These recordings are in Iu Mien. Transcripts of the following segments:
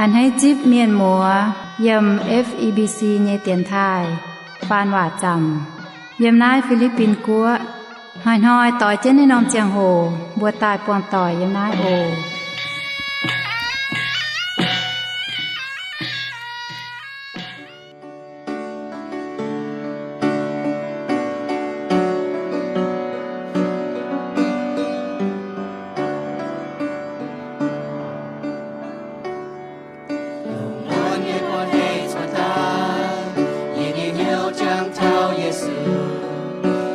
A'hneiv zipv mienh muoz yiem F E B C nyei dienx taaih faan waac zaamc yiem naaiv Fi^li^bin Guoqv. Hnoi-hnoi doix jienv naaiv norm ziangh hoc mbuo daaih buangh doic yiem naaiv oc. Lungh muonz nyei buoz-hnoi cuotv daaih, yie nyei hnyouv jangx taux Yesu.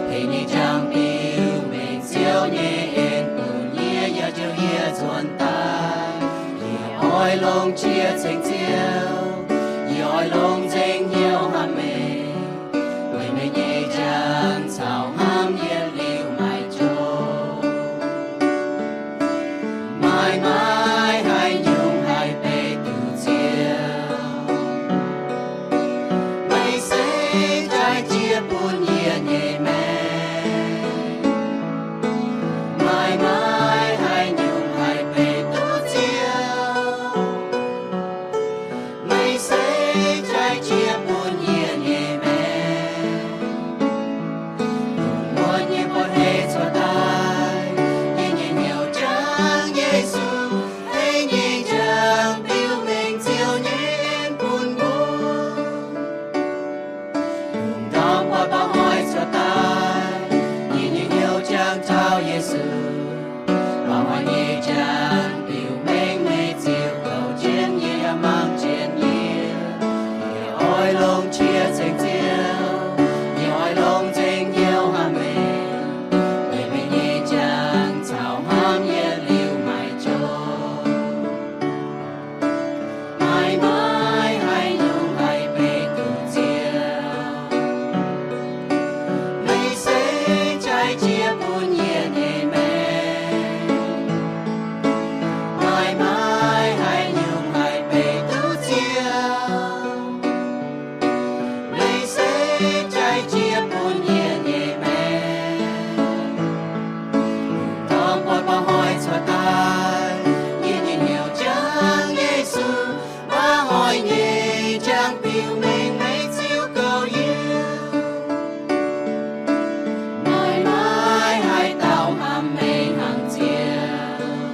Heh nyei jangx biux mengh Ziouv nyei en bun yie, yaac jouh yie nzuonx daaih. Yie oix longc qiex ceng Ziouv, yie oix longc nzengc hnyouv hnamv meih, weic meih nyei jangx caux hnamv yietc liuz maiv joux. Maaih maaih haaix nyungc haih beiv duqv Ziouv? Meih se jaaix jiex bun yie nyei maengc. Maaih maaih haaix nyungc haih beiv duqv Ziouv? Meih se jaaix jiex bun yie nyei maengc. Lungh muonz nyei buoz-hnoi cuotv daaih, yie nyei hnyouv jangx Yesu. Heh nyei jangx biux mengh Ziouv nyei en bun mbuo. Lungh ndorm buatc mba'hnoi cuotv daaih, yie nyei hnyouv jangx taux Yesu. Mba'hnoi nyei jangx biux mengh meih ziux kouv jienv yie yaac mangc jienv yie. Yie oix longc qiex ceng Ziouv, yie oix longc nzengc hnyouv hnamv meih, weic meih nyei jangx caux hnamv yietc liuz maiv joux. Maaih maaih haaix nyungc haih beiv duqv Ziouv? Meih se jaaix jiex bun yie nyei maengc. Maaih maaih haaix nyungc haih beiv duqv Ziouv? Meih se jaaix jiex bun yie nyei maengc. Lungh ndorm buatc mba'hnoi cuotv daaih, yie nyei hnyouv jangx Yesu. Mba'hnoi nyei jangx biux mengh meih ziux kouv yie. Maaih maaih haaix dauh hnamv meih hnangv Ziouv?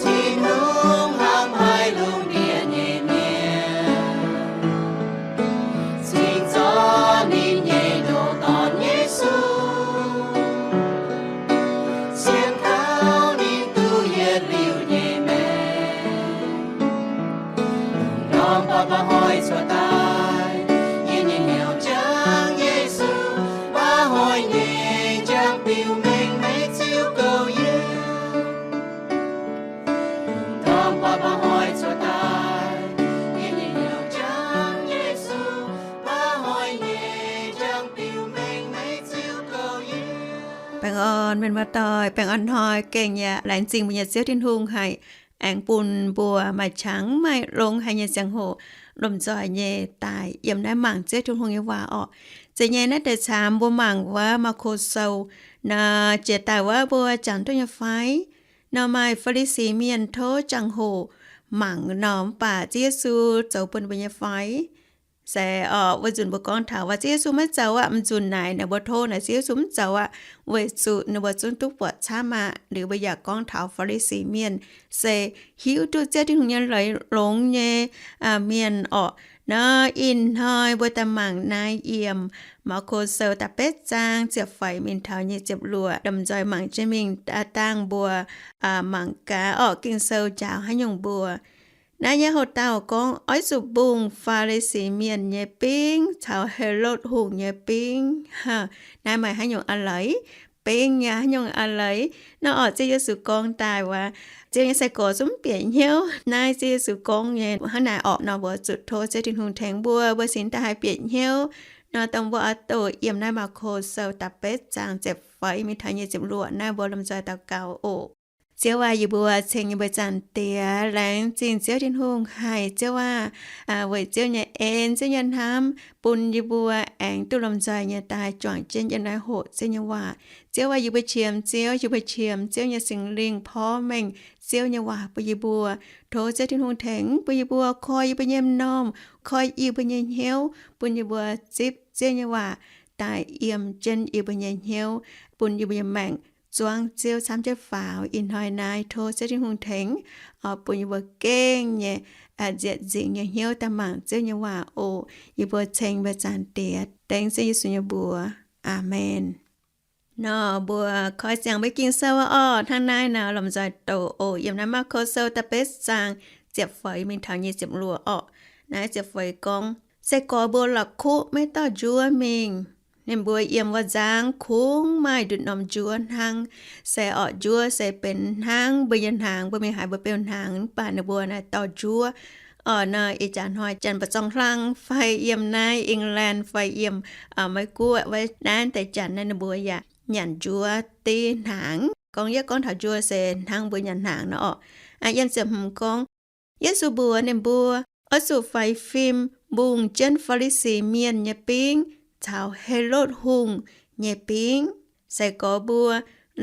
Tin-Hungh hnamv haih lungh ndiev nyei mienh. Cingx zorqv ninh nyei ndoh dorn Yesu, sienx kaux ninh duqv yietc liuz nyei maengc. Lungh ndorm buatc mba'hnoi cuotv daaih, yie nyei hnyouv jangx Yesu. Mba'hnoi nyei jangx biux mengh meih ziux kouv yie. Lungh ndorm buatc mba'hnoi cuotv daaih, yie nyei hnyouv jangx Yesu. Mba'hnoi nyei jangx biux mengh meih ziux kouv yie. Baengh orn mienh muoz-doic, baengh orn hnoi gengh yaac laengz zingh mbuo nyei Ziouv Tin-Hungh haih aengx bun mbuo maaih qangx maaih longx haic nyei ziangh hoc lomh nzoih nyei daaih yiem naaiv mangc Ziouv Tin-Hungh nyei waac orqc. Zeiz nyei naaiv deix camv mbuo mangc wuov Maako Sou naaic, jiex daaih wuov mbuo jangx duqv nyei fai? Nor maaih Faa^li^si Mienh tov ziangh hoc mangc nor, mv baac Ziouv Yesu zoux bun mbuo nyei fai? Se orqc, weic zuqc mbuo gorngv taux waac Ziouv Yesu maiv zoux aqv, mv zuqc naaic ninh mbuo tov naaic Ziouv Yesu mv zoux aqv, weic zuqc ninh mbuo zungv duqv buatc camv aqv. Liuz mbuo yaac gorngv taux Faa^li^si Mienh se hiuv duqv Ziouv Tin-Hungh nyei leiz longx nyei mienh orqc. Nor ih hnoi mbuo daaih mangc naaiv yiem Maako Sou da'betv zaang ziepc faix mingh taux nyic ziepc luoqc, lomh nzoih mangc jienv mingh dangh mbuo mangc gaax orqc Ging-Sou njaaux haaix nyungc mbuo. Naaiv nyei houx-dauh gorngv oix zuqc mbungh Faa^li^si Mienh nyei bingv caux Helotv Hungh nyei bingv. Naaiv maaih haaix nyungc a'leiz? Bingv yaac haaix nyungc a'leiz? Nor orqc Ziouv Yesu gorngv daaih wuov, Ziouv nyei sai-gorx zungv mv bieqc hnyouv. Naaiv Ziouv Yesu gorngv nyei hnangv naaic orqc. Nor mbuo zuqc tov Ziouv Tin-Hungh tengx mbuo, mbuo cingx daaih haih bieqc hnyouv. Nor dongh mbuo oix doqc yiem naaiv Maako Sou da'betv zaang ziepc faix mingh taux nyic ziepc luoqc naaiv, mbuo lomh nzoih daux gaux oc. Ziouv aac, yie mbuo ceng yie mbuo Zaangc Diex. Laengz zingh Ziouv Tin-Hungh haic, Ziouv aac, weic Ziouv nyei en, Ziouv nyei hnamv bun yie mbuo aengx duqv lomh nzoih nyei daaih juangc jienv yiem naaiv hoqc Ziouv nyei waac. Ziouv aac, yie mbuo qiemx Ziouv, yie mbuo qiemx Ziouv nyei Singx Lingh porv mengh Ziouv nyei waac bun yie mbuo. Tov Ziouv Tin-Hungh tengx bun yie mbuo koi yie mbuo nyei m'normh, koi yie mbuo nyei hnyouv, bun yie mbuo zipv Ziouv nyei waac daaih yiem jienv yie mbuo nyei hnyouv, bun yie mbuo nyei maengc zuangv Ziouv camv jienv faaux. Ih hnoi naaiv tov Ziouv Tin-Hungh tengx, oix bun yie mbuo gengh nyei nzieqc nzingc nyei hnyouv daaih mangc Ziouv nyei waac oc. Yie mbuo ceng mbuo Zaangc Diex dengv Ziouv Yesu nyei mbuox. Aamen. Nor mbuo koi ziangx mbuo Ging-Sou orqc, hnangv naaiv nor lomh nzoih doqc oc. Yiem naaiv Maako Sou da'betv zaang ziepc feix mingh taux nyic ziepc luoqc orqc. Naaiv ziepc feix gorngv, sai-gorx mbuo la'kuqv maiv dauh njuov mingh. Ninh mbuo yiem wuov nzangv kungx maaih nduqc norm njuov hnangv. Se orqc, njuov se benx hnangv mbuo nyei hnaangx, mbuo mingh haaix mbuo beu hnaangx, mv baac ninh mbuo naaiv dauh njuov. Orqc, nor ih jaax hnoi janx mbu'zorng-hlang fai yiem naaiv England fai yiem Meiv Guoqv wuov naaiv deix janx naaiv ninh mbuo yaac nyanc njuov div hnaangx. Gorngv yie gorngv taux njuov se hnangv mbuo nyanc hnaangx nor orqc. Yiem ziepc hmz gorngv, Yesu mbuox ninh mbuo, oix zuqc faix fim mbungh jienv Faa^li^si Mienh nyei bingv caux Helotv Hungh nyei bingv. Sai-gorx mbuo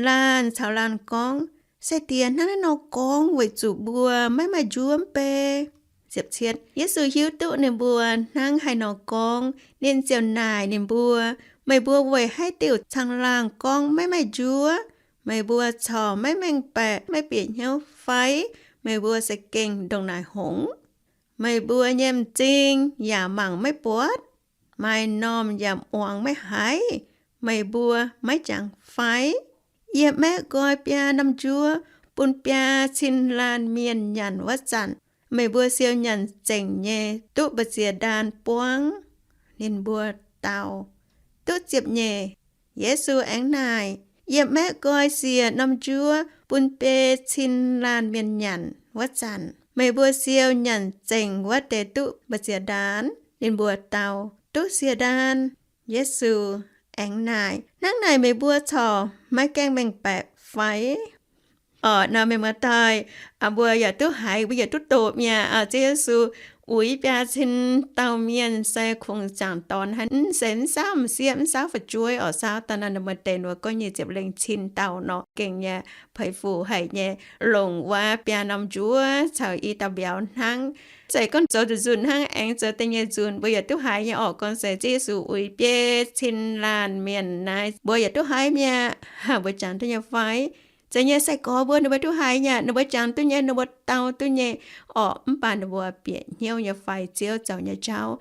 laanh caux laanh gorngv, se diex hnangv naaiv nor gorngv weic zuqc mbuo maiv maaih njuov mv bei? Yesu hiuv duqv ninh mbuo hnangv haaix nor gorngv, ninh ziouc naaic ninh mbuo, meih mbuo weic haaix diuc caangh laangh gorngv maiv maaih njuov? Meih mbuo corc maiv mengh baeqc maiv bieqc hnyouv fai? Meih mbuo se gengh ndongc naaic hngongx? Meih mbuo nyei m'zing yaac mangc maiv buatc? Maaih normh yaac muangx maiv haiz? Meih mbuo maiv jangx fai? Yie maeqv nqoi biaa norm njuov bun biaa cin laanh mienh nyanc wuov zanc, meih mbuo siou nyanc zengc nyei duqv mbu'ziex ndaan buangv? Ninh mbuo dau, duqv ziepc nyeic. Yesu aengx naaic, yie maeqv nqoi siec norm njuov bun biei cin laanh mienh nyanc wuov zanc, meih mbuo siou nyanc zengc wuov deix duqv mbu'ziex ndaan? Ninh mbuo dau, duqv siec ndaan. Yesu aengx naaic, hnangv naaic meih mbuo corc maiv gaengh mengh baeqc fai? Orqc, nor meih mbuo daaih, mbuo yaac duqv haiz, mbuo yaac duqv doqc mi'aqv. Ziouv Yesu uix biaa cin dauh mienh se kungx zaangc dorn haic, mv se mv saauv m'sieqv, mv saauv fu'jueiv orqc, saauv daaih nor ninh mbuo deix wuov gorngv nyic ziepc lengh cin dauh nor, gengh nyei peix fuc haic nyei, longc wuov biaa norm njuov caux i dauh mbiauz hnangv. Se gorngv zoux nzunc nzunc hnangv aengx zoux deix nyei nzunc, mbuo yaac duqv haiz nyei orqc. Gorngv se Ziouv Yesu uix biei cin laanh mienh naaiv, mbuo yaac duqv haiz mi'aqv. Mbuo jangx duqv nyei fai? Zoux nyei sai-gorx mbuo ninh mbuo duqv haiz nyei, ninh mbuo jangx duqv nyei, ninh mbuo dau duqv nyei orqc. Mv baac ninh mbuo bieqc hnyouv nyei fai Ziouv zoux nyei jauv?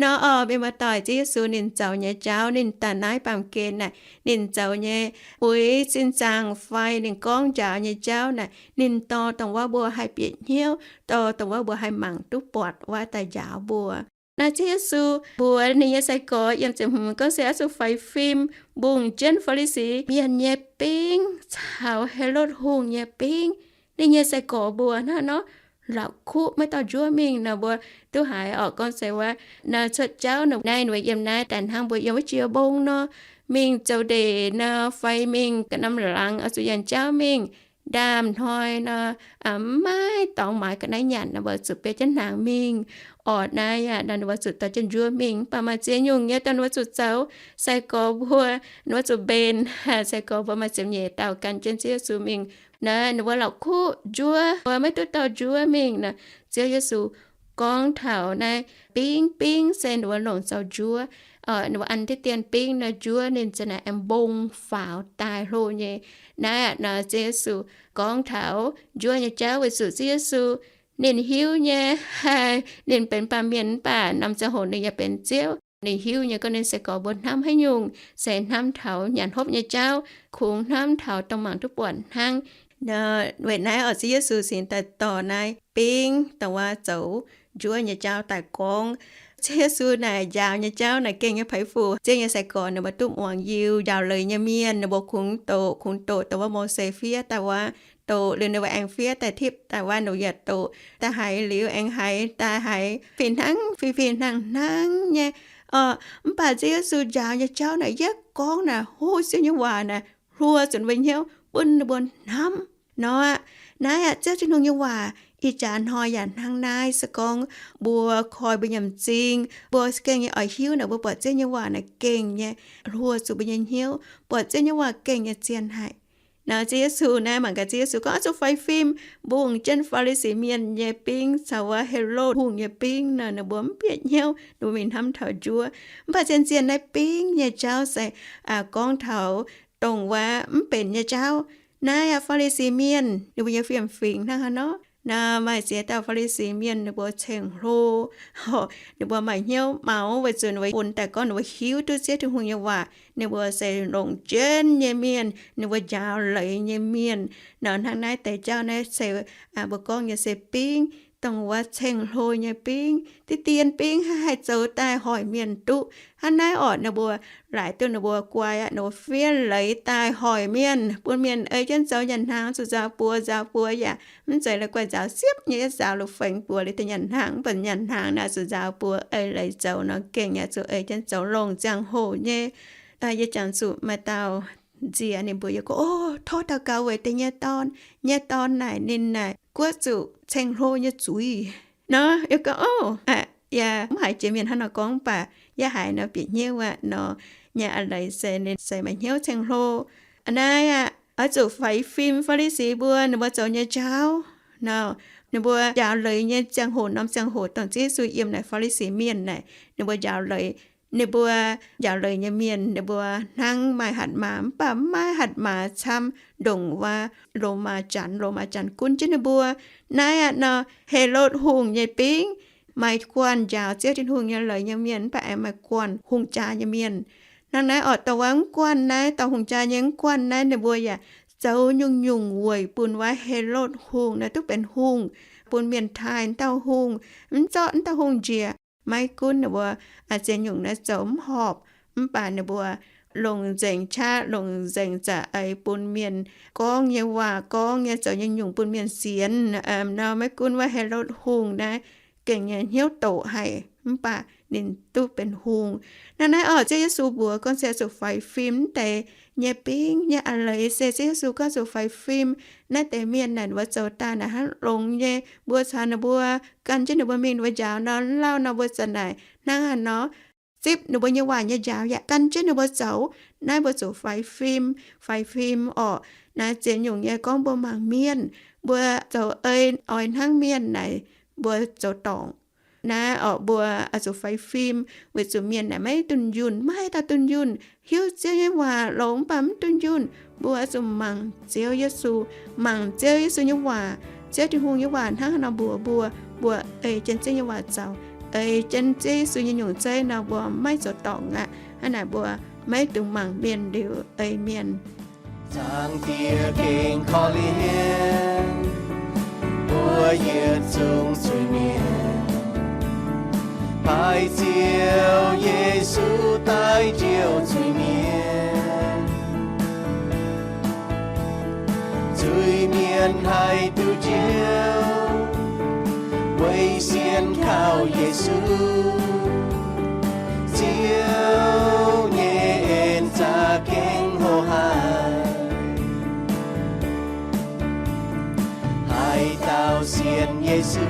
Nor orqc, meih mbuo doic, Ziouv Yesu ninh zoux nyei jauv, ninh daaih naaiv baamh gen naaic, ninh zoux nyei uix sin zaangc fai ninh gorngv njaaux nyei jauv naaic, ninh dorh dongh wuov mbuo haih bieqc hnyouv, dorh dongh wuov mbuo haih mangc duqv buatc wuov daaih njaaux mbuo. Naaiv Ziouv Yesu mbuox ninh nyei sai-gorx yiem ziepc hmz gorngv se oix zuqc faix fim mbungh jienv Faa^li^si Mienh nyei bingv caux Helotv Hungh nyei bingv. Ninh nyei sai-gorx mbuox hnangv nor, la'kuqv maiv dauh njuov mingh nor, mbuo duqv haiz orqc. Gorngv se wuov nor cuotv jauv nor, naaiv ninh mbuo yiem naaiv daaih hnangv mbuo yiem wuov jiex mbong nor, mingh zoux ndeic nor fai mingh ga'norm laangz oix zuqc yangh jauv mingh. Ndaamv-hnoi nor, mv maaih dorngx maaiz ga'naaiv nyanc nor, mbuo zuqc biei jienv hnaangx mingh. Orqc, naaiv yaac nor ninh mbuo zuqc dorh jienv njuov mingh. Mv baac maaih ziex nyungc nyei dorh ninh mbuo zuqc zoux. Sai-gorx mbuo, ninh mbuo zuqc mbenc. Sai-gorx mbuo maaih ziepc nyeic dauh gan jienv Ziouv Yesu mingh. Naaiv ninh mbuo la'kuqv njuov, mbuo maiv duqv dorh njuov mingh nor. Ziouv Yesu gorngv taux naaiv bingv, bingv se ninh mbuo longc zoux njuov. Ninh mbuo an diqv dien bingv nor, njuov ninh za'naaic aengx mbong faaux daaih hlo nyei. Naaiv nor Ziouv Yesu gorngv taux njuov nyei jauv weic zuqc Ziouv Yesu ninh hiuv nyei, ninh benx baamh mienh mv baac norm ziangh hoc ninh yaac benx Ziouv. Ninh hiuv nyei gorngv ninh se gorx mbuo hnamv haaix nyungc, se hnamv taux nyanc hopv nyei jauv, kungx hnamv taux dongh mangc duqv buatc hnangv. Weic naaiv oc, Ziouv Yesu cingx daaih dorh naaiv bingv dongh wuov zoux njuov nyei jauv daaih gorngv. Ziouv Yesu naaic njaaux nyei jauv naaic gengh nyei peix fuc. Ziouv nyei sai-gorx ninh mbuo duqv muangx Iu-Mbiauz leiz nyei mienh, ninh mbuo kungx doqc, kungx doqc dongh wuov Mose fiev daaih wuov, doqc liuz ninh mbuo aengx fiev daaih tipv daaih wuov, ninh mbuo yaac doqc daaih haiz liuz aengx haiz daaih haiz fih hnangv fih fih hnangv hnangv nyei. Mv baac Ziouv Yesu njaaux nyei jauv naaic, yie gorngv naaic, hlo Ziouv nyei waac naaic hluo zuqc ninh mbuo hnyouv, bun ninh mbuo hnamv. Nor aqv, naaiv aqv, Ziouv Tin-Hungh nyei waac ih jaax hnoi yaac hnangv naaiv. Se gorngv mbuo koi mbuo nyei m'zing, mbuo gengh nyei oix hiuv naaic, mbuo buatc Ziouv nyei waac naaic gengh nyei hluo zuqc mbuo nyei hnyouv, buatc Ziouv nyei waac gengh nyei zien haic. Nor Ziouv Yesu naaiv mangc gaax, Ziouv Yesu gorngv, oix zuqc faix fim mbungh jienv Faa^li^si Mienh nyei bingv caux wuov Helotv Hungh nyei bingv nor, ninh mbuo mv bieqc hnyouv, ninh mbuo mingh hnamv taux njuov. Mv baac zien-zien naaiv bingv nyei jauv se gorngv taux dongh wuov mv benx nyei jauv. Naaiv aqv, Faa^li^si Mienh ninh mbuo nyei fiem-fingx hnangv haaix nor? Nor maaih ziex dauh Faa^li^si Mienh ninh mbuo ceng-hlo, ninh mbuo maaih hnyouv maux weic zuqc ninh mbuo bun daaih gorngv ninh mbuo hiuv duqv Ziouv Tin-Hungh nyei waac. Ninh mbuo se longc jienv nyei mienh, ninh mbuo njaaux leiz nyei mienh. Nor hnangv naaiv deix jauv naaiv se mbuo gorngv nyei se bingv, dongh wuov ceng-hlo nyei bingv. Diqv dien bingv haih zoux daaih hoic mienh duqv. Hnangv naaiv orqc, ninh mbuo laaic duqv ninh mbuo guai aqv, ninh mbuo fiev leiz daaih hoic mienh, bun mienh ei jienv zoux nyanc hnaangx, zuqc nzaaux buoz, nzaaux buoz yaac mv zeiz la'guaih nzaaux siepv nyei, yietv nzaaux la'fengx buoz liuz daaih nyanc hnaangx. Mv baac nyanc hnaangx naaic zuqc nzaaux buoz ei leiz zoux nor, gengh yaac zuqc ei jienv zoux longc ziangh hoc nyei. Yie jangx zuqc maaih dauh nziex ninh mbuo yaac gorngv, O, tov daux gaux weic deix nyei dorn. Nyei dorn naaic ninh naaic guoqv zuqc ceng-hlo nyei zuiz. Nor yie gorngv, O, yie mv haiz jiex mienh hnangv nor gorngv, mv baac yie haiz nor bieqc hnyouv aqv nor. Nyei a'leiz se ninh se maaih hnyouv ceng-hlo. Naaiv aqv, oix zuqc faix fim Faa^li^si mbuo, ninh mbuo zoux nyei jauv nor. Ninh mbuo njaaux leiz nyei ziangh hoc, norm ziangh hoc dongh Ziouv Yesu yiem naaic Faa^li^si Mienh naaic, ninh mbuo njaaux leiz. Ninh mbuo njaaux leiz nyei mienh, ninh mbuo hnangv maaih hatc maaz, mv baac mv maaih hatc maaz camv ndongc wuov Lomaa Janx. Lomaa Janx gunv jienv ninh mbuo. Naaiv aqv nor, Helotv Hungh nyei bingv maaih guanh njaaux Ziouv Tin-Hungh nyei leiz nyei mienh, mv baac aengx maaih guanh hungh jaa nyei mienh. Hnangv naaiv orqc, dongh wuov mv guanh naaiv, dorh hungh jaa nyei mv guanh naaiv, ninh mbuo yaac zoux nyungc-nyungc weic bun wuov Helotv Hungh naaiv duqv benx hungh, bun mienh taaih dauh hungh, mv zorqv dauh hungh njiec. Maiv gunv ninh mbuo zien nyungc naaiv zoux mv horpc, mv baac ninh mbuo longc nzengc qaqv, longc nzengc za'eix bun mienh gorngv nyei waac, gorngv nyei, zoux nyei nyungc bun mienh sienx nor. Maiv gunv wuov Helotv Hungh naaiv gengh nyei hnyouv doqc haic, mv baac ninh duqv benx hungh. Hnangv naaiv orqc, Ziouv Yesu mbuox gorngv se zuqc faix fim naaiv deix nyei bingv. Nyei a'leiz se Ziouv Yesu gorngv zuqc faix fim naaiv deix mienh naaic, ninh mbuo zoux daaih naaic hnangv longx nyei. Mbuo caux ninh mbuo gan jienv ninh mbuo mingh, ninh mbuo njaaux nor, lauh nor, mbuo za'naaic hnangv haaix nor zipv ninh mbuo nyei waac nyei njaaux yaac gan jienv ninh mbuo zoux. Naaiv mbuo zuqc faix fim. Faix fim orqc, naaiv zien nyungc nyei gorngv mbuo mangc mienh, mbuo zoux ei oix hnangv mienh naaic, mbuo zoux dorngc. Naaiv orqc, mbuo oix zuqc faix fim weic zuqc mienh naaic maiv dunh yunh, maiv dauh dunh yunh. Hiuv Ziouv nyei waac longx mv baac mv dunh yunh. Mbuo oix zuqc mangc Ziouv Yesu, mangc Ziouv Yesu nyei waac. Ziouv Tin-Hungh nyei waac hnangv haaix nor mbuox mbuo, mbuo ei jienv Ziouv nyei waac zoux, ei jienv Ziouv Yesu nyei nyungc zeiv nor, mbuo maiv zoux dorngc aqv. Hnangv naaic mbuo maiv dungx mangc mienh liuz ei mienh. Zaangc Diex gengh korv-lienh mbuo yietc zungv zuiz-mienh. Haiz Ziouv Yesu daaih njoux zuiz-mienh. Zuiz-mienh haih duqv njoux, weic sienx kaux Yesu. Ziouv nyei en za'gengh hlo haic. Haaix dauh sienx Yesu,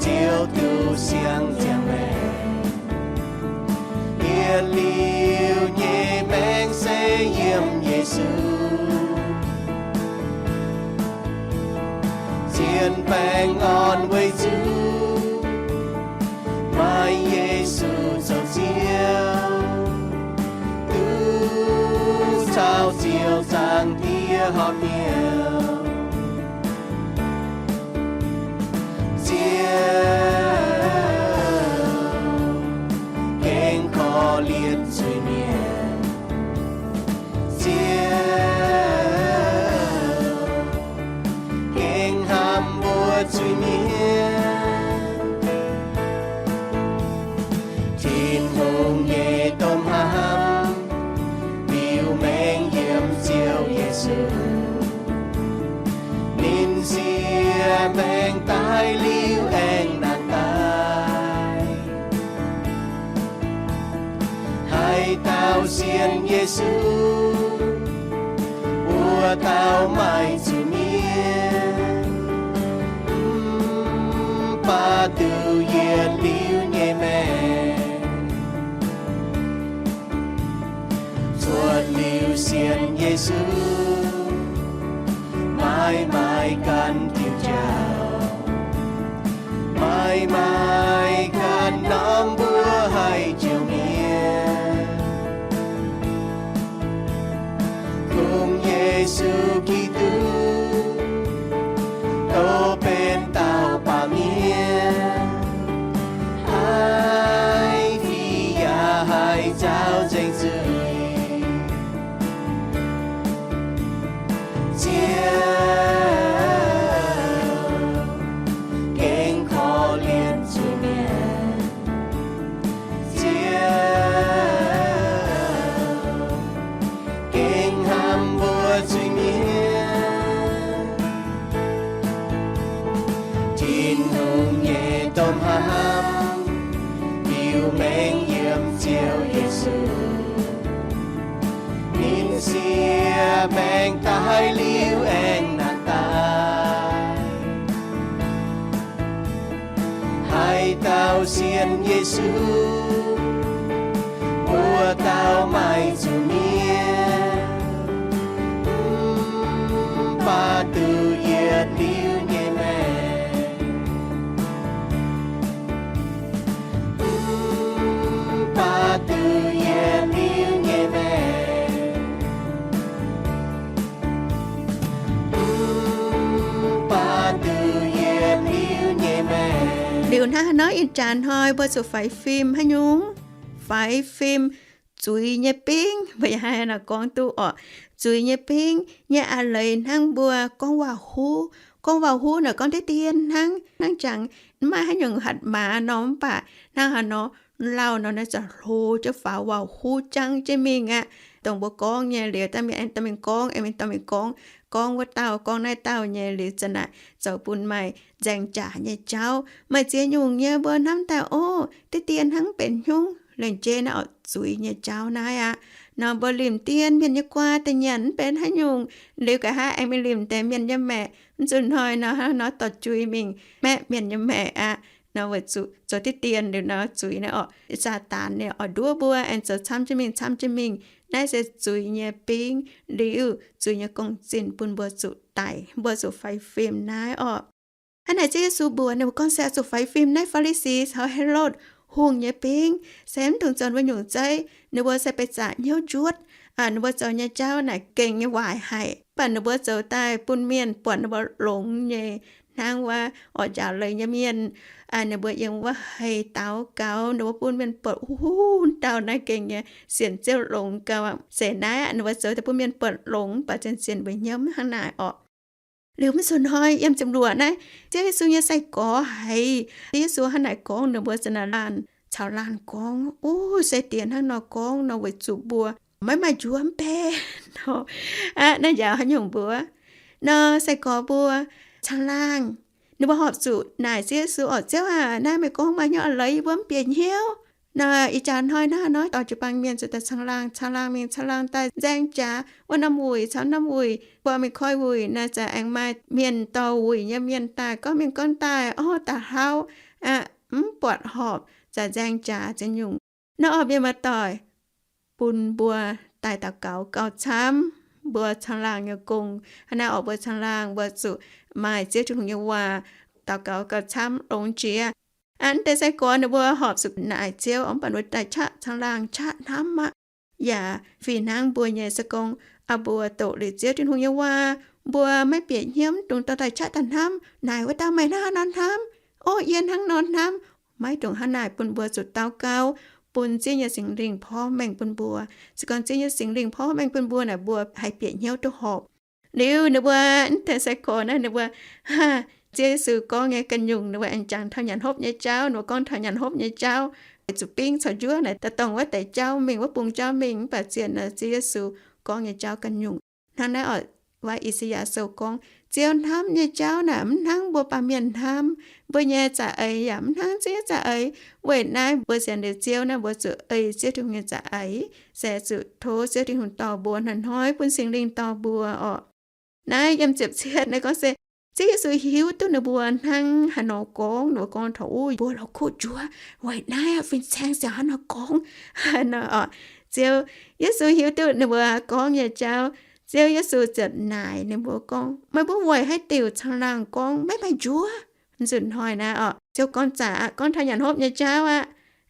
ziouc duqv siang-ziangh maengc. Yietc liuz nyei maengc se yiem Yesu. Zien baengh orn weic zuqc maaih Yesu zoux Ziouv, duqv caux Ziouv Zaangc Diex horpc hnyouv. Ziouv gengh korv-lienh zuiz-mienh. Ziouv gengh hnamv mbuo zuiz-mienh. Tin-Hungh nyei domh hnamv liuc maengx yiem Ziouv Yesu. Ninh siev maengx daaih liuc aengx nangh daaih. Haaix dauh sienx Yesu, wuov dauh maaih zuqc miev, mv baac duqv yietc liuz nyei maengc. Cuotv liuz sienx Yesu, maiv maaih ganh diuh jauv, maiv maaih ganh norm mbuo haih jouh miev. Kungx Yesu Giduc, dov benx dauh baamh mienh, haih fih yaac haih nzaaux nzengc zuiz. Ziouv, gengh korv-lienh zuiz-mienh. Ziouv, gengh hnamv mbuo zuiz-mienh. Tin-Hungh nyei domh hnamv liuz mengh yiem Ziouv Yesu. Ninh siev maengc daaih liuz aengx naanc daaih, haaix dauh sienx Yesu, wuov dauh maaih zuqc miev, mv baac duqv yietc liuz nyei maengc. Mv baac duqv yietc liuz nyei maengc. Mv baac duqv yietc liuz nyei maengc. Liuz hnangv haaix nor ih jaax hnoi mbuo zuqc faix fim haaix nyungc? Faix fim zuiz nyei bingv. Mbuo yaac haih hnangv naaiv gorngv duqv orqc. Zuiz nyei bingv nyei a'leiz hnangv mbuo gorngv waac-huv. Gorngv waac-huv naaic gorngv diqv dien hnangv, hnangv jangx mv maaih haaix nyungc hatc maaz nor, mv baac hnangv haaix nor lauh nor naaiv za'hlo jienv faaux waac-huv jangv jienv mingh aqv. Dongh mbuo gorngv nyei liuz, daaih mingh aengx dorh mingh gorngv, aengx mingh dorh mingh gorngv, gorngv wuov dauh, gorngv naaiv dauh nyei liuz, za'naaic zoux bun maaih nzaeng jaax nyei jauv. Maaih ziex nyungc nyei mbuo hnamv daaih, o, diqv dien hnangv benx hnyungv, lengc jeiv naaiv oix zuiz nyei jauv naaiv aqv. Nor mbuo limc dien mienh nyei guaa da'nyanc mv benx haaix nyungc, liuz nqa'haav aengx mingh limc deix mienh nyei maeqc, mv zuqc hnoi nor hnangv nor dorh jui mingh maeqv mienh nyei maeqc aqv. Nor weic zuqc zoux diqv dien liuz nor zuiz naaiv orqc, Saadaan nyei oix nduov mbuo aengx zoux camv jienv mingh, camv jienv mingh. Naaiv se zuiz nyei bingv liuz zuiz nyei gong-zinh bun mbuo zuqc daic, mbuo zuqc faix fim naaiv orqc. Hnangv naaic Ziouv Yesu mbuox ninh mbuo gorngv se oix zuqc faix fim naaiv Faa^li^si caux Helotv Hungh nyei bingv, se mv dungx zoux wuov nyungc zeiv. Ninh mbuo se beiv zaqc hnyouv njuotv. Ninh mbuo zoux nyei jauv naaic gengh nyei waaic haic, mv baac ninh mbuo zoux daaih bun mienh buatc ninh mbuo longx nyei, hnangv wuov orqc njaaux leiz nyei mienh. Ninh mbuo yiem wuov hei daux gaux, ninh mbuo bun mienh buatc, huv, dauh naaiv gengh nyei sienx Ziouv longx gau aqv. Se naaiv ninh mbuo zoux daaih bun mienh buatc longx, mv baac zien-zien mbuo hnyouv mv hnangv naaic orqc. Liuz mv zuqc hnoi yiem ziepc luoqc naaiv, Ziouv Yesu nyei sai-gorx haiz Ziouv Yesu hnangv naaic gorngv, ninh mbuo za'naaic laanh caux laanh gorngv, Uv, sai-diex hnangv nor gorngv nor weic zuqc mbuo maiv maaih njuov mv bei nor. Aqv, naaiv njaaux haaix nyungc mbuox nor, sai-gorx mbuo caangh laangh, ninh mbuo horpc zuqc naaic Ziouv Yesu orqc, Ziouv aac, naaiv meih gorngv maaih hnyouv a'leiz yie mbuo mv bieqc hnyouv. Nor ih jaax hnoi naaiv nor dorh jiu-baang mienh zuqc daaih caangh laangh, caangh laangh mingh caangh laangh daaih nzaeng jaax wuov norm wuic caux norm wuic, mbuo mingh koi wuic naaic za'gengh maaih mienh dorh wuic nyei mienh daaih gorngv mingh gorngv daaih, orv, da'hlauv aqv, mv buatc horpc, za'gengh nzaeng jaax ziex nyungc. Naaiv orqc, mienh muoz-doic, bun mbuo daaih daux gaux gauh camv. Mbuo caangh laangh nyei gong hnangv naaiv orqc, mbuo caangh laangh mbuo zuqc maaih Ziouv Tin-Hungh nyei waac daux gaux gauh camv longx jiex. Aqv, naaiv deix sai-gorx ninh mbuo horpc zuqc naaic Ziouv orqc, mv baac ninh mbuo daaih qaqv caangh laangh qaqv hnamv aqv. Yaac fih hnangv mbuo nyei se gorngv, aa, mbuo doqc liuz Ziouv Tin-Hungh nyei waac, mbuo maiv bieqc hnyouv, mv dungx dorh daaih qaqv daaih hnamv, naaic wuov dauh maaih hnangv haaix nor hnamv, orv, yie hnangv nor hnamv. Maiv dungx hnangv naaic, bun mbuo zuqc daux gaux, bun Ziouv nyei Singx Lingh porv mengh bun mbuo. Se gorngv Ziouv nyei Singx Lingh porv mengh bun mbuo naaic, mbuo haih bieqc hnyouv duqv horpc. Liuz ninh mbuo, naaiv deix sai-gorx naaiv ninh mbuo, Ziouv Yesu gorngv nyei ganh nyungc, ninh mbuo aengx jangx taux nyanc hopv nyei jauv. Ninh mbuo gorngv taux nyanc hopv nyei jauv, weic zuqc bingv caux njuov naaic daaih dongh wuov deix jauv mingh, wuov bung jauv mingh, mv baac zien naaic Ziouv Yesu gorngv nyei jauv ganh nyungc. Hnangv naaiv orqc, wuov I^saa^yaa Sou gorngv, Ziouv hnamv nyei jauv naaic mv hnangv mbuo baamh mienh hnamv. Mbuo nyei za'eix yaac mv hnangv Ziouv nyei za'eix. Weic naaiv mbuo sienx liuz Ziouv naaiv, mbuo zuqc ei Ziouv Tin-Hungh nyei za'eix, se zuqc tov Ziouv Tin-Hungh dorh mbuo, hnoi-hnoi bun Singx Lingh dorh mbuo orqc. Naaiv yiem ziepc cietv naaiv gorngv se, Ziouv Yesu hiuv duqv ninh mbuo hnangv haaix nor gorngv, ninh mbuo gorngv taux, Uv, mbuo lorz kuv njuov, weic naaiv fin-saeng ziouc hnangv haaix nor gorngv nor oc. Ziouv Yesu hiuv duqv ninh mbuo gorngv nyei jauv, Ziouv Yesu ziouc naaic ninh mbuo gorngv, Meih mbuo weic haaix diuc caangh laangh gorngv maiv maaih njuov? Nzunc hnoi naaiv oc, Ziouv gorngv zaqc aqv, gorngv taux nyanc hopv nyei jauv aqv.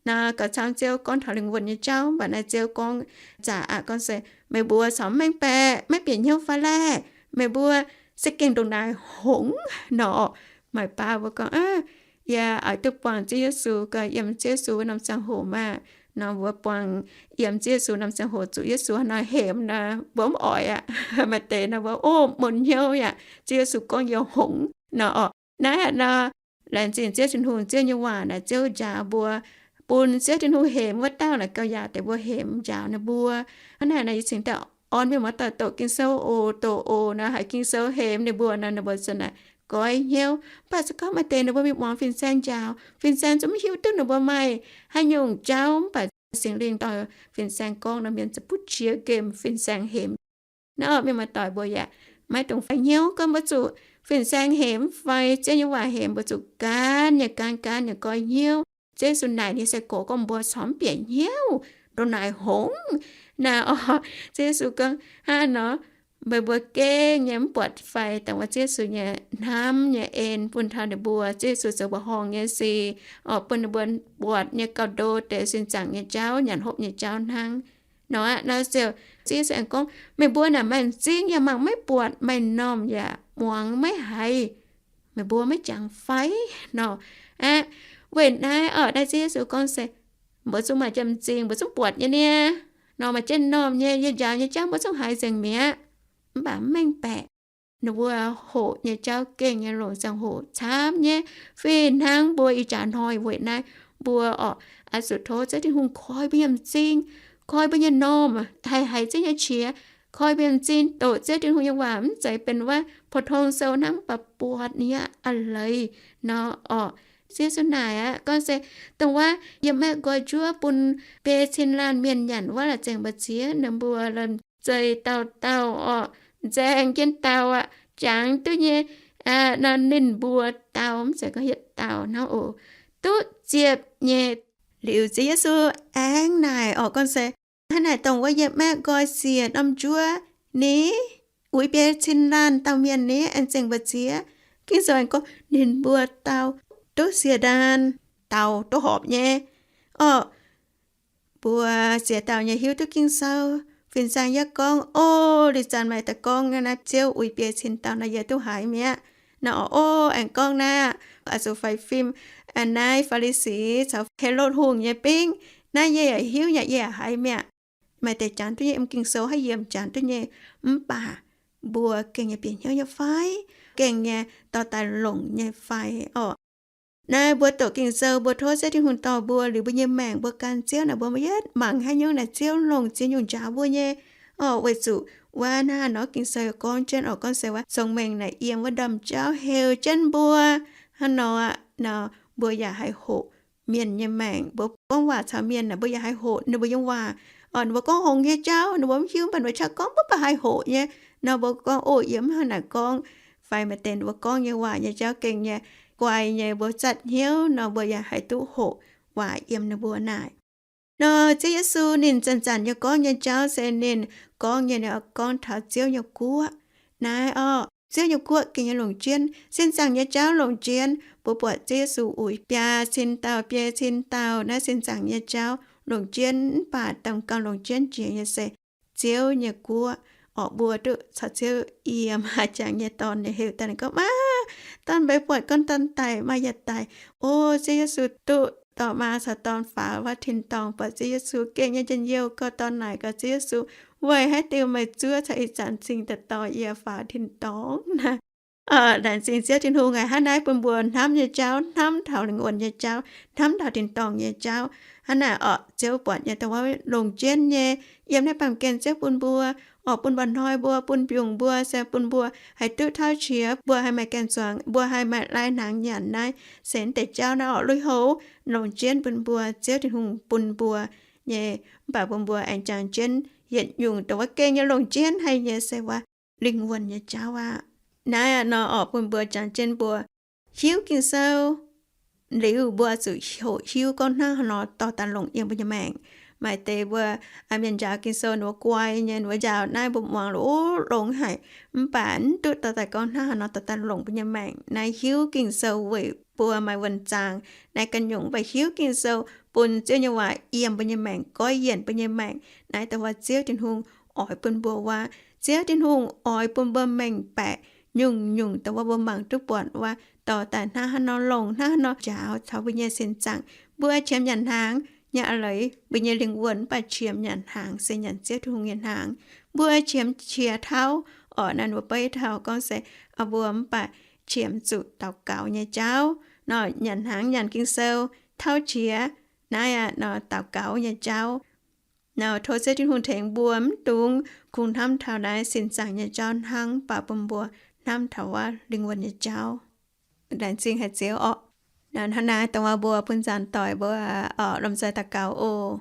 Naaiv gauh camv Ziouv gorngv taux lingh wuonh nyei jauv, mv baac naaiv Ziouv gorngv zaqc aqv, gorngv se, Meih mbuo corc mv mengh baeqc, maiv bieqc hnyouv fai laeh? Meih mbuo se gengh ndongc naaic hngongx nor oc. Maaih baav mbuo gorngv, Yie oix duqv buangh Ziouv Yesu, gauh yiem Ziouv Yesu wuov norm ziangh hoc maah! Nor mbuo buangh yiem Ziouv Yesu norm ziangh hoc zuqc Yesu hnangv nor hemx nor, mbuo mv oix aqv. Maaih deix nor mbuo, Ov, mun hnyouv yaac Ziouv Yesu gorngv yie hngongx nor oc. Naaiv nor, laengz zingh Ziouv Tin-Hungh, Ziouv nyei waac naaic Ziouv njaaux mbuo, bun Ziouv Tin-Hungh hemx wuov dauh naaic gauh yaac deix mbuo hemx njaaux ninh mbuo. Hnangv naaic nor yie cingx daaih orn mienh muoz-doic doqc Ging-Sou oc, doqc oc nor, haiz Ging-Sou hemx ninh mbuo nor, ninh mbuo ziouc naaic goiv hnyouv. Mv baac se gorngv maaih deix ninh mbuo mingh muangx fin-saeng njaaux, fin-saeng zungv mv hiuv duqv ninh mbuo maaih haaix nyungc jauv, mv baac Singx Lingh dorh fin-saeng gorngv nor, mienh ziouc butv qiex nqemh fin-saeng hemx. Naaiv orqc, mienh muoz-doic mbuo yaac maiv dungx faix hnyouv gorngv mbuo zuqc fin-saeng hemx fai Ziouv nyei waac hemx, mbuo zuqc gaanv nyei, gaanv gaanv nyei goiv hnyouv. Ziouv Yesu naaic ninh nyei sai-gorx gorngv, Mbuo corc mv bieqc hnyouv, ndongc naaic hngongx naaic orqc. Ziouv Yesu gorngv, Hnangv nor, meih mbuo gengh nyei mv buatc fai? Dongh wuov Ziouv Yesu nyei hnamv nyei en bun taux ninh mbuo, Ziouv Yesu zoux mbuoqc horngh nyei sic, orqc, bun ninh mbuo buatc nyei gauh ndo deix sin zaangc nyei jauv, nyanc hopv nyei jauv hnangv. Nor aqv, nor ziouc Ziouv Yesu aengx gorngv, Meih mbuo naaic maaih m'zing yaac mangc maiv buatc, maaih m'normh yaac muangx maiv haiz. Meih mbuo maiv jangx fai? Nor aqv. Weic naaiv orqc, naaiv Ziouv Yesu gorngv se, mbuo zungv maaih jienv m'zing, mbuo zungv buatc nyei niaa. Nor maaih jienv m'normh nyei, yie njaaux nyei jauv mbuo zungv haiz nzengc mi'aqv. Mv baac mv mengh baeqc, ninh mbuo hoqc nyei jauv gengh nyei longc ziangh hoc camv nyei, fih hnangv mbuo ih jaax hnoi weic naaiv mbuo orqc, oix zuqc tov Ziouv Tin-Hungh koi mbuo nyei m'zing, koi mbuo nyei m'normh, haih haiz Ziouv nyei qiex, koi mbuo nyei m'zing doqc Ziouv Tin-Hungh nyei waac, mv zeiz benx wuov pou-tong sou hnangv, mv baac buatc ninh nyei a'leiz nor orqc. Ziouv Yesu naaic aqv, gorngv se, Dongh wuov yiem maengh nqoi njuov bun biei cin laanh mienh nyanc wuov, la'zengc mbu'ziex ninh mbuo lomh zeih dauh dauh orqc, nzaeng jienv dauh aqv, jangx duqv nyei nor, ninh mbuo dauh, mv zeiz gorngv yietc dauh hnangv oc, duqv ziepc nyei. Liuz Ziouv Yesu aengx naaic orqc, gorngv se, Hnangv naaic dongh wuov yiem maengh nqoi siec norm njuov ni, uix biei cin laanh dauh mienh ni, aengx zengc mbu'ziex. Ging-Sou aengx gorngv ninh mbuo dauh duqv siec ndaanh, dauh duqv horpc nyei orqc. Mbuo ziex dauh nyei hiuv duqv Ging-Sou, fin-saeng yaac gorngv, O, liuz zanc maaih deix gorngv naaiv Ziouv uix biei cin dauh nor yie duqv haiz mi'aqv. Nor orqc, o, aengx gorngv naaiv, oix zuqc faix fim naaiv Faa^li^si caux Helotv Hungh nyei bingv, naaiv yie yaac hiuv yaac yie yaac haiz mi'aqv. Maaih deix jangx duqv nyei, yiem Ging-Sou haiv yiem jangx duqv nyei, mv baac mbuo gengh nyei bieqc hnyouv nyei fai? Gengh nyei dorh daaih longc nyei fai orqc? Naaiv mbuo doqc Ging-Sou, mbuo tov Ziouv Tin-Hungh dorh mbuo liuz mbuo nyei maengc, mbuo gan Ziouv naaic, mbuo maiv yietv mangc haaix nyungc naaic Ziouv longc ziex nyungc njaaux mbuo nyei orqc. Weic zuqc wuov naaiv nor Ging-Sou gorngv jienv orqc, gorngv se wuov cong-mengh naaic yiem wuov ndorm jauv heuc jienv mbuo. Hnangv nor aqv, nor mbuo yaac haih hoqc mienh nyei maengc. Mbuo gorngv waac caux mienh naaic, mbuo yaac haih hoqc ninh mbuo nyei waac orqc. Ninh mbuo gorngv hngongx nyei jauv ninh mbuo mv hiuv, mv baac ninh mbuo qaqv gorngv mv baac haih hoqc nyei. Nor mbuo gorngv, O, yie mv hnangv naaic gorngv fai, maaih deix ninh mbuo gorngv nyei waac nyei jauv gengh nyei guai nyei, mbuo zatv hnyouv nor mbuo yaac haih duqv hoqc waac yiem ninh mbuo naaic. Nor Ziouv Yesu ninh zanc-zanc nyei gorngv nyei jauv se ninh gorngv nyei, ninh gorngv taux Ziouv nyei guoqv. Naaiv orqc, Ziouv nyei guoqv gengh nyei longc jienv. Sin zaangc nyei jauv longc jienv, mbuo buatc Ziouv Yesu uix biaa cin dauh, biei cin dauh naaiv sin zaangc nyei jauv longc jienv, mv baac dongh gauh longc jienv jiex nyei se Ziouv nyei guoqv orqc. Mbuo duqv caux Ziouv yiem, haaix jangx nyei dorn nyei heuc daaih, ninh gorngv, Maa, dorn mbeix buatc, gorngv dorn daic, maa yaac daic. O, Ziouv Yesu duqv dorh maa caux dorn faaux wuov tin-dorngh, buatc Ziouv Yesu gengh nyei njien-youh, gorngv dorn naaic gaax Ziouv Yesu, Weic haaix diuc meih zuov caux ih zanc cing daaih dorh yie faaux tin-dorngh? Laengz zingh Ziouv Tin-Hungh aac, hnangv naaiv bun mbuo hnamv nyei jauv, hnamv taux lingh wuonh nyei jauv, hnamv taux tin-dorngh nyei jauv. Hnangv naaic orqc, Ziouv buatc nyei dongh wuov longc jienv nyei, yiem naaiv baamh gen Ziouv bun mbuo orqc, bun mba'hnoi mbuo, bun mbiungc mbuo, se bun mbuo haih duqv tauv qiex, mbuo haih maaih gaengh zuangx, mbuo haih maaih lai-hnaangx nyanc naaiv, se deix jauv naaiv orqc, lui-houx longc jienv bun mbuo, Ziouv Tin-Hungh bun mbuo nyei. Mv baac bun mbuo aengx jangx jienv yietc nyungc dongh wuov gengh nyei longc jienv haic nyei se wuov lingh wuonh nyei jauv aqv. Naaiv nor orqc bun mbuo jangx jienv mbuo hiuv Ging-Sou liuz, mbuo zuqc hoqc hiuv gorngv hnangv haaix nor dorh daaih longc yiem mbuo nyei maengc. Maaih deix mbuo mienh njaaux Ging-Sou ninh mbuo guai nyei, ninh mbuo njaaux naaiv mbuo muangx longx haic, mv baac mv duqv dorh daaih gorngv hnangv haaix nor dorh daaih longc mbuo nyei maengc. Naaiv hiuv Ging-Sou weic mbuo maaih wuonh zaangc naaiv ganh nyungc, mv baac hiuv Ging-Sou bun Ziouv nyei waac yiem mbuo nyei maengc, goiv yienc mbuo nyei maengc. Naaiv dongh wuov Ziouv Tin-Hungh oix bun mbuo wuov. Ziouv Tin-Hungh oix bun mbuo mengh baeqc nyungc-nyungc dongh wuov mbuo mangc duqv buatc wuov, dorh daaih hnangv haaix nor longc, hnangv haaix nor njaaux taux mbuo nyei sin zaangc. Mbuo qiemx nyanc hnaangx nyei a'leiz, mbuo nyei lingh wuonh mv baac qiemx nyanc hnaangx se nyanc Ziouv Tin-Hungh nyei hnaangx. Mbuo qiemx qiex tauv, orqc naaiv mbuo beiv tauv gorngv se mbuo mv baac qiemx zuqc daux gaux nyei jauv nor, nyanc hnaangx, nyanc Ging-Sou, tauv qiex, naaiv aqv nor daux gaux nyei jauv. Nor tov Ziouv Tin-Hungh tengx mbuo mv dungx kungx hnamv taux naaiv sin zaangc nyei jauv hnangv, mv baac bun mbuo hnamv taux wuov lingh wuonh nyei jauv. Laengz zingh haic Ziouv orqc. Hnangv naaiv dongh wuov mbuo bun nzaanx doic mbuo orqc lomh nzoih daux gaux oc.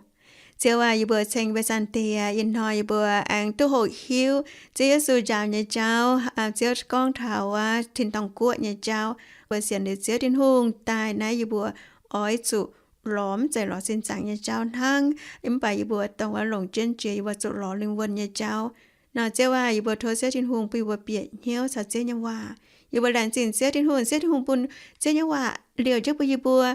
Ziouv aac, yie mbuo ceng mbuo Zaangc Diex, ih hnoi yie mbuo aengx duqv hoqc hiuv Ziouv Yesu njaaux nyei jauv. Ziouv gorngv taux wuov tin-dorngh guoqv nyei jauv. Mbuo sienx liuz Ziouv Tin-Hungh daaih naaiv yie mbuo oix zuqc lorz mv zeiz lorz sin zaangc nyei jauv hnangv, mv baac yie mbuo dongh wuov longc jienv jiex yie mbuo zuqc lorz lingh wuonh nyei jauv. Nor Ziouv aac, yie mbuo tov Ziouv Tin-Hungh bun yie mbuo bieqc hnyouv caux Ziouv nyei waac. Yie mbuo laengz zingh Ziouv Tin-Hungh, Ziouv Tin-Hungh bun Ziouv nyei waac liouh jienv bun yie mbuo.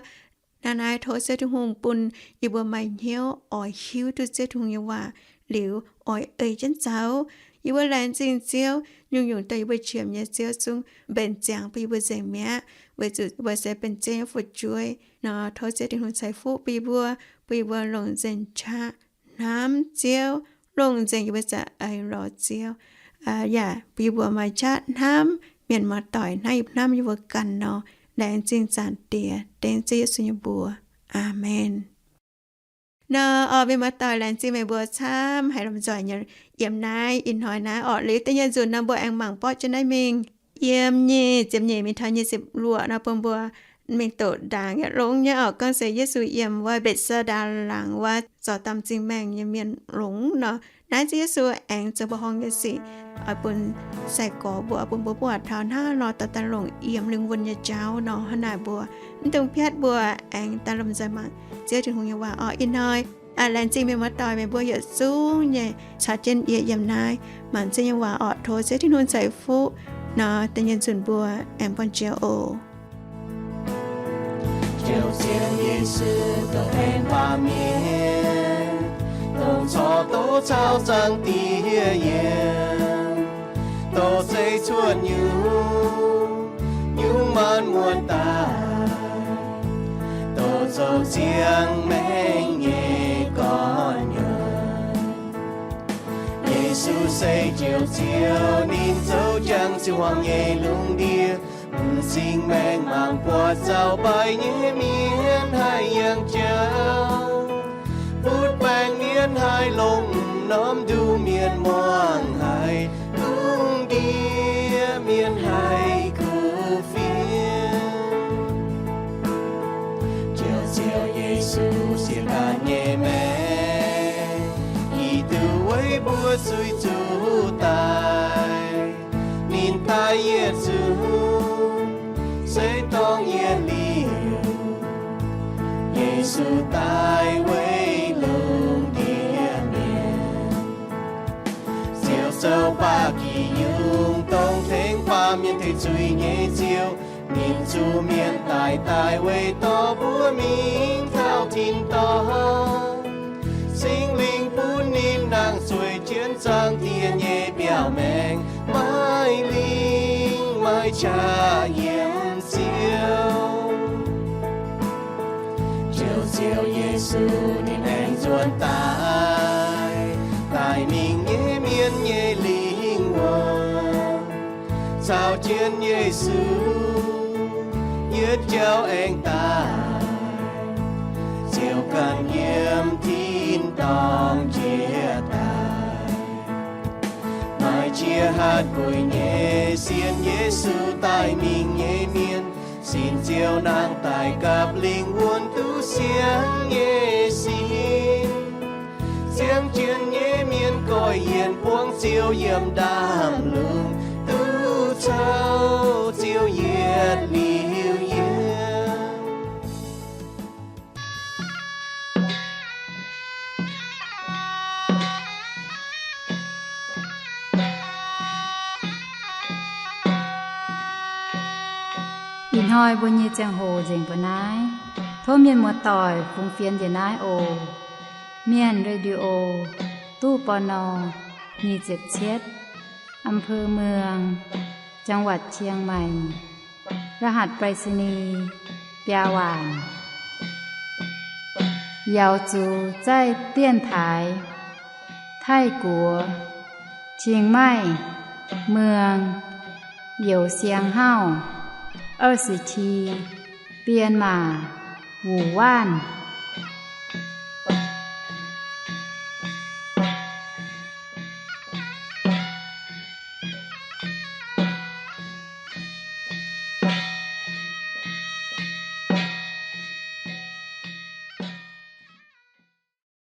Naaiv naaiv tov Ziouv Tin-Hungh bun yie mbuo maaih hnyouv oix hiuv duqv Ziouv Tin-Hungh nyei waac liuz oix ei jienv zoux. Yie mbuo laengz zingh Ziouv, nyungc-nyungc dongh yie mbuo qiemx nyei Ziouv zungv mbenc ziangx bun yie mbuo nzengc mi'aqv, weic zuqc yie mbuo se benx Ziouv nyei fu'jueiv. Nor tov Ziouv Tin-Hungh ceix fuqv bun yie mbuo, bun yie mbuo longc nzengc qaqv hnamv Ziouv, longc nzengc yie mbuo za'eix lorz Ziouv. Yaac bun yie mbuo maaih qaqv hnamv mienh muoz-doic hnangv hnamv yie mbuo ganh nor. Laengz zingh Zaangc Diex, dengv Ziouv Yesu nyei mbuox. Aamen. Nor orqc, mienh muoz-doic, laengz zingh meih mbuo camv haiz lomh nzoih nyei yiem naaiv ih hnoi naaiv orqc. Liuz da'nyeic nzunc nor mbuo aengx mangc borqv jienv naaiv mingh. Yiem nyic ziepc nyeic mingh taux nyic ziepc luoqc nor bun mbuo mingh doqc ndaangc yaac longx nyei orqc. Gorngv se Yesu yiem wuov Mbetc^saa^ndaa laangz wuov zorc damh zingh maengh nyei mienh longx nor, naaiv Ziouv Yesu aengx zoux mbuoqc horngh nyei sic oix bun sai-gorx mbuo, bun mbuo buatc taux hnangv nor dorh daaih longc yiem lingh wuonh nyei jauv nor. Hnangv naaic mbuo mv dungx piatv, mbuo aengx daaih lomh nzoih mangc Ziouv Tin-Hungh nyei waac orqc. Ih hnoi laengz zingh mienh muoz-doic, meih mbuo yietc zungv nyei caux jienv yie yiem naaiv mangc Ziouv nyei waac orqc. Tov Ziouv Tin-Hungh ceix fuqv nor, da'nyeic nzunc mbuo aengx buangh jiex oc. Njoux Ziouv Yesu dongh aengx baamh mienh, dongh corc doqc caux Zaangc Diex yiem, dongh zeiv cuotv nyungc-nyungc maanc muotc daaih, dongh zoux ziangh maengc nyei gorn-nyuonh. Yesu se Njoux Ziouv, ninh zoux jangx ziouc hmuangx nyei lungh ndiev, m'zing maengh mangc buatc zaux baaix nyei mienh haih yangh jauv, butv baengc mienh haih longx, norm nduqc mienh muangx haiz, lungh ndiev mienh haih kuv fienx. Njoux Ziouv Yesu sienx daaih nyei maengc, hiuv duqv weic mbuo zuiz zuqc daic. Ninh daaih yietc zungv se dorngc yietc liuz, Yesu daaih weic lungh ndiev mienh. Ziouv zoux baac giv yungz dongh tengx baamh mienh tengx zuiz nyei Ziouv. Ninh zuqc mienh daic, daaih weic dorh mbuo mingh taux tin-dorngh. Singx Lingh bun ninh nangh zueiz jienv Zaangc Diex nyei biauv-maengx, maaih lingh maaih qaqv yiem Ziouv. Njoux Ziouv Yesu ninh aengx nzuonx daaih, daaih mingh nyei mienh nyei lingh wuonh. Caux jienv Yesu yietc jauv aengx daaih, Ziouv ganh yiem tin-dorngh njiec daaih. Maaih qiex hatc gueic nyei sienx Yesu daaih mingh nyei mienh, sin Ziouv nangh daaih gapv lingh wuonh duqv siangv nyei sin. Ziangh jienv nyei mienh goiv yienc buangv Ziouv yiem ndaamv-lungh duqv cou ziouc yietc liuz yiem. Ih hnoi mbuo nyei ziangh hoc nzengc mbuo naaiv. Tov mienh muoz-doic fungx fienx njiec naaiv oc. Mienh Radio, ตู้ ปณ. nyic ziepc cietv, อำเภอเมือง จังหวัดเชียงใหม่ รหัสไปรษณีย์ biaa waanc. Yaux zuqc zaih dienx taaix Taiv-Guoqv, Chiang Mai, Muang, Youz Siang Hauv, 二十七, Bienh Maac, Wuc Waanv.